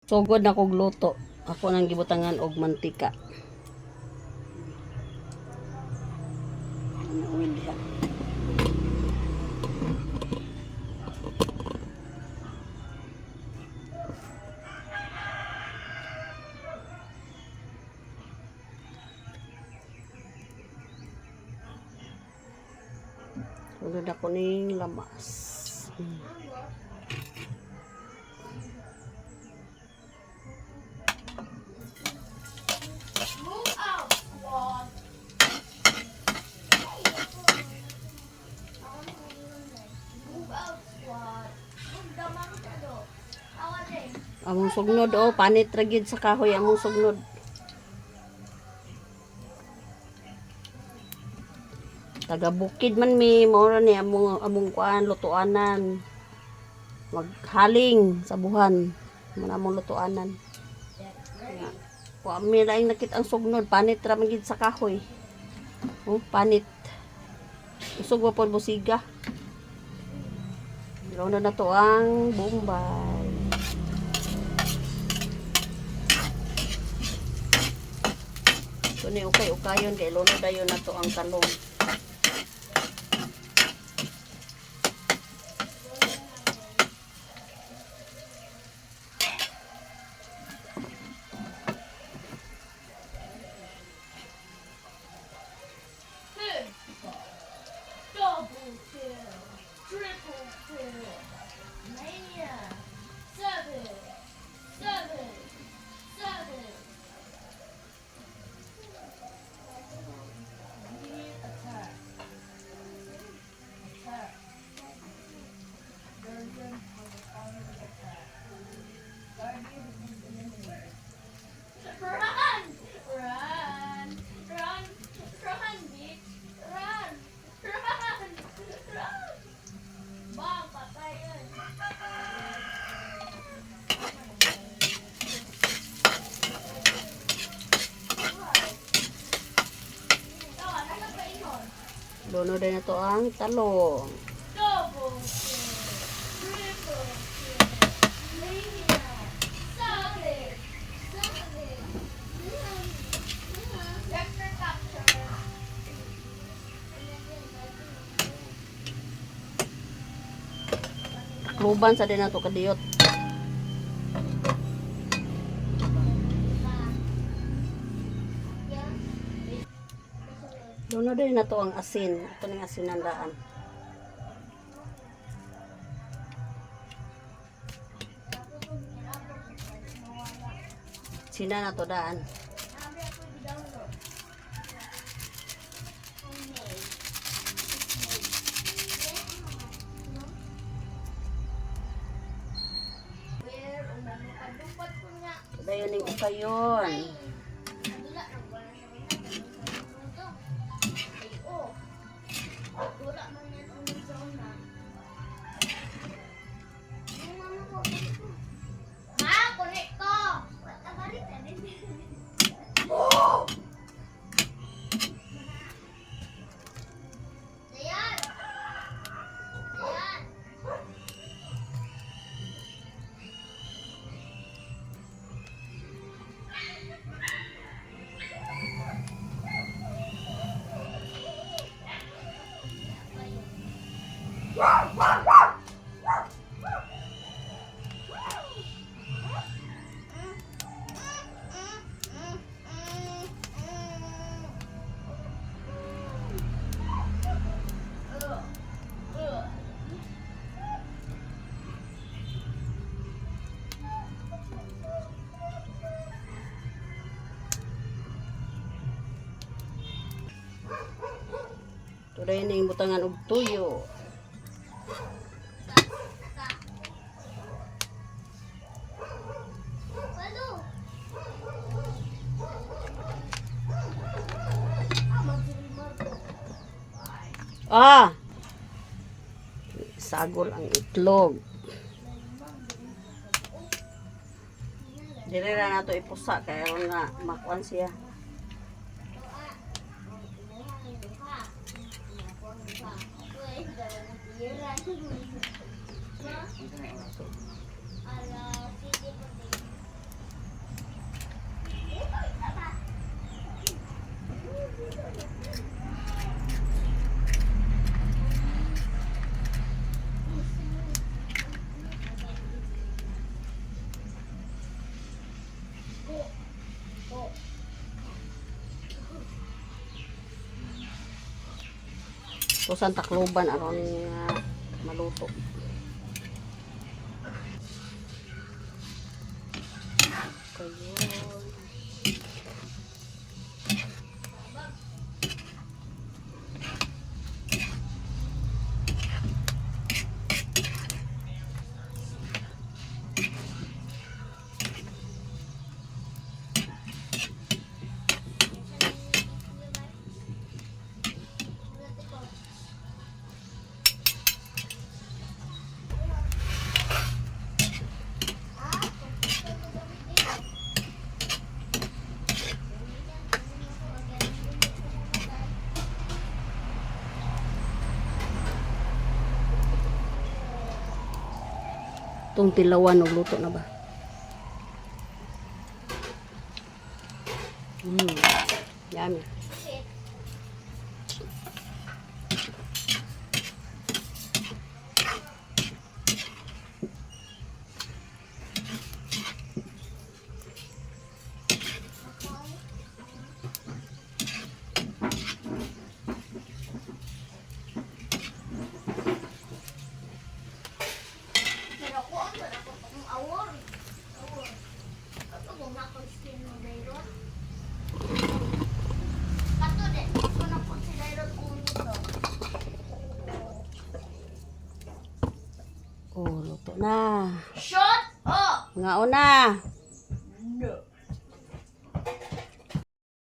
Sugod na kog luto. Ako nang gibutangan og mantika. Ano oil diha. Sunod ako ning lamas. Move out, squad. Move out, squad. Move the monkey do. Awa din. Among sugnod oh, panit ra gyud sa kahoy among sugnod. Taga bukid man mi, mao ra ni among among kuan lutuanan. Maghaling sa buhan. Man among lutuanan. Nga, Wa mi laing nakit ang sugnod, panit ra man gyud sa kahoy. Oh, panit. Usog wa pod busiga. Lunod na to ang Bombay. Ito ni ukay-ukayon kay lunod dayon na to ang talong. Double kill. Triple kill. Mania. Seven. Seven. Seven. Immediate attack. Attack. Guardian for the final attack. Guardian is eliminated. Run! Run! Run! Run, bitch! Run! Run! Run! Bang! Patay yun! Tawa, nasa pa ingon? Lunod na to ang talong. Double kill! Triple kill! Mania! Solid! Solid! Vector capture! Takluban sa din nato kadiyot. Lunod din na to ang asin. Ito ning asin ang daan. Sina na to daan. Dayon ning ukayon. Ma, kunik ko! Dayan! Dayan! Ito dayon ning butangan og tuyo. Ah! Sagol ang itlog. Dire ra nato ipusa kay aron nga makuan siya. Tusan takluban aron nga maluto. Kayon. Itong tilawan, og luto na ba? Yummy. Pero ako ang wala ko pang awor. Awor. Kato mo na akong skin mo Dairon. Kato de, ko na po si Dairon ulo to. Oh, luto na. Shut up! Ngaon na.